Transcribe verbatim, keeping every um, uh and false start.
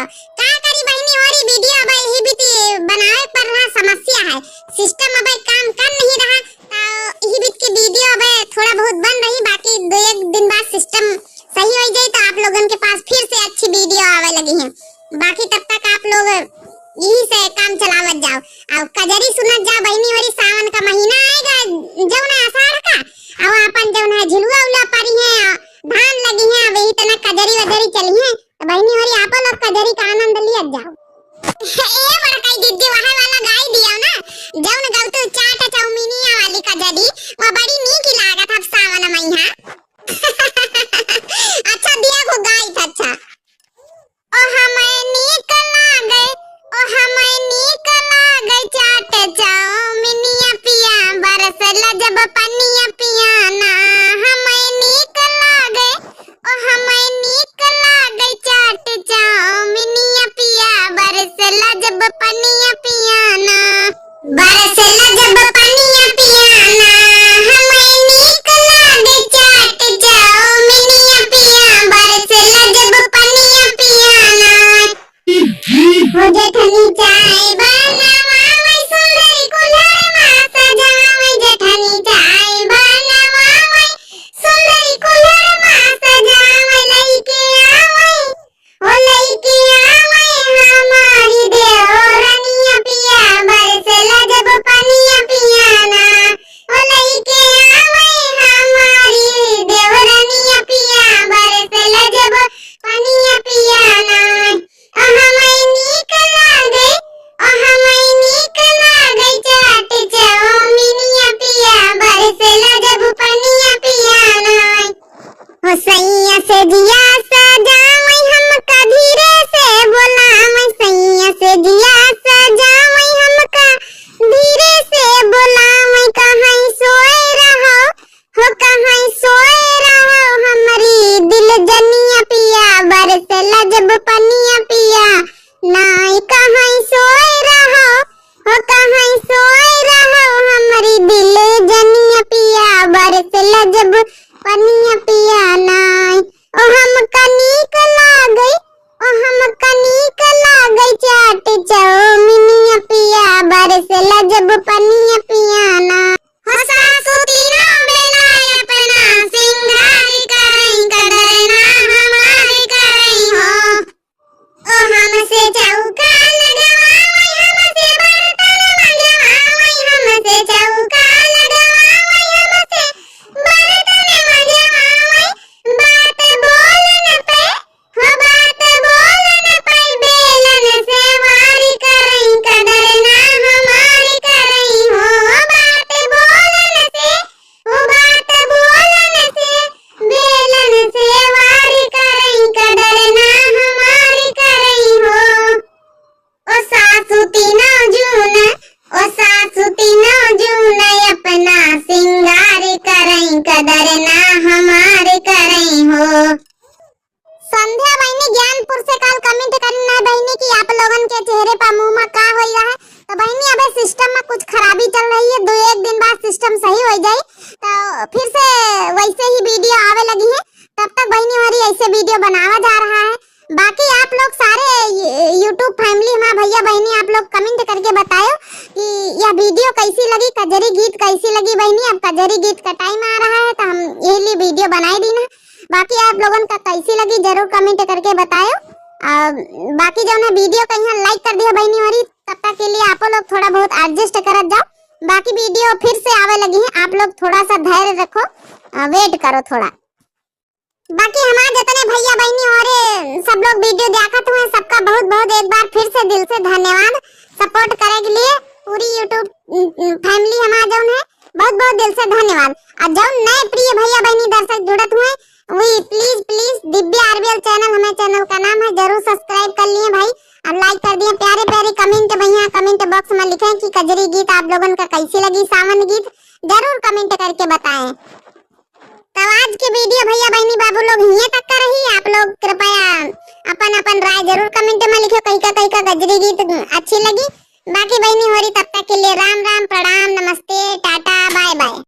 का करी बहिनी होरी, video अब यही बीती बनावे पर रहा, समस्या है, system अब काम कर नहीं रहा, तो यही बीत की video अब थोड़ा बहुत बन रही, बाकी दो एक दिन बाद system सही हो जाए तो आप लोगन के पास फिर से अच्छी video आवे लगी है। बाकी तब तक आप लोग यही से काम चलावत जाओ। अब कजरी सुनत जाओ बहिनी होरी, सावन का महीना आएगा, जौन है आषाढ़ का, अब अपन जौन है झिलुआ उलुआ परी है, धान लगी है, अब यही तना कजरी वजरी चली है, तो बहिनी होरी आपो लोग कजरी का आनंद लियत जाओ। ए बड़काई दीदी, वहे वाला गाई दियो ना, जौन गौतू चाट चाउमीनिया वाली कजरी, वो बड़ी नीक लागत अब सावन महीना। अच्छा दिया को गाई था, अच्छा। ओ हमें नीक लागे, ओ हमें नीक लागे चाट चाउमीनिया पिया, बरसेला जब पनिया पिया ना, हमें नीक लागे, ओ हमें नीक लागे चाट चाउमीनिया पिया, बरसेला जब पनिया पिया ना। बरसेला जब पनिया पिया ना, हमें नीक लागे चाट चाउमीनिया पिया, बरसेला जब पनिया पिया ना। हो जेठनी चाय बनावा, मैं सुंदरी कुल्हड़ मा सजावा, मैं जेठनी चाय बनावा, मैं सुंदरी कुल्हड़ मा सजावा, मैं लइके आवे ओ लइके आवे हमारी देवरनिया पिया, बरसेला जब पनिया पिया ना। ओ लइके आवे हमारी देवरनिया पिया, बरसेला जब पनिया पिया ना। ओ हमें नीक लागे, ओ हमें नीक लागे चाट चाउमीनिया पिया, बरसेला जब पनिया पिया ना। हो सैया से जिया सजावै हमका धीरे से बोलावै, सैया से जिया सजावै हमका धीरे से बोलावै, कहीं सोए रहो, हो कहीं सोए रहो हमरी दिल जनिया पिया, बरसेला जब पनिया पिया, नाई कहीं सोए रहो, हो कहीं सोए रहो हमरी दिल जनिया पिया, बरसेला जब पनिया पिया नाई। ओ हमका नीक लागै, ओ हमका नीक लागै चाट चाउमीनिया पिया, बरसेला जब पनिया पिया ना। हो सासु तीनों बेला अपना सिंगार करै, कदर ना हमार करै हो। ओ हमसे चौका लगवावै, हमसे बर्तन मजवावै, हमसे चौका लगवावै, हमसे बर्तन मजवावै। बात बोलन पे, हो बात बोलन पे बेलन से वार करै, कदर ना हमार करै हो। बात बोलन से, ओ बात बोलन से, बेलन से वार करै, कदर ना हमार करै हो। ओ सासु तीनों जून, ओ सासु तीनों जून अपना सिंगार करै, कदर ना हमार करै हो। संध्या बहिनी ज्ञानपुर से काल comment करी ना बहिनी कि आप लोगन के चेहरे पर मुँह में का होई रहा है। तो बहिनी अबे system में कुछ खराबी चल रही है, दो एक दिन बाद system सही हो जाई तो फिर से वैसे ही video आवे लगी है। तब तक बहिनी हमारी ऐसे video बनावा जा रहा है। बाकी आप लोग सारे ये-, YouTube family हमारे भैया बहिनी आप लोग comment करके बतायो कि यह video कैसी लगी, कजरी गीत कैसी लगी बहिनी। अब कजरी गीत का time आ रहा है तो हम यही लिए video बनाई दी ना। बाकी आप लोगन का कैसी लगी जरूर comment करके बतायो। आ, बाकी जौन है video कहीं like कर दिया बहिनी हमारी, तब तक के लिए आपो लोग थोड़ा बहुत adjust करत जाओ। बाकी video फिर से आवे लगी है, आप लोग थोड़ा सा धैर्य रखो, आ, wait करो थोड़ा। बाकी हमार जितने भैया बहिनी हो रे सब लोग video देखत हुए, सबका बहुत बहुत एक बार फिर से दिल से धन्यवाद support करे के लिए। पूरी YouTube, उम, उम, family हमार जौन है बहुत बहुत दिल से धन्यवाद। और जौन नए प्रिय भैया बहिनी दर्शक जुड़त हुए, वही please please दिव्या आरबीएल channel हमें channel का नाम है, जरूर subscribe कर लिए भाई और like कर दिए। प्यारे प्यारे comment भैया comment box में लिखें कि कजरी गीत आप लोगन का कैसी लगी, सावन गीत जरूर comment करके बताएं। तो आज की video भैया बहिनी बाबू लोग हिये तक का रही। आप लोग कृपया अपन अपन राय जरूर comment में लिखो, कहीं का कहीं का कजरी गीत अच्छी लगी। बाकी बहिनी होरी तब तक के लिए राम राम, प्रणाम, नमस्ते, टाटा, bye bye।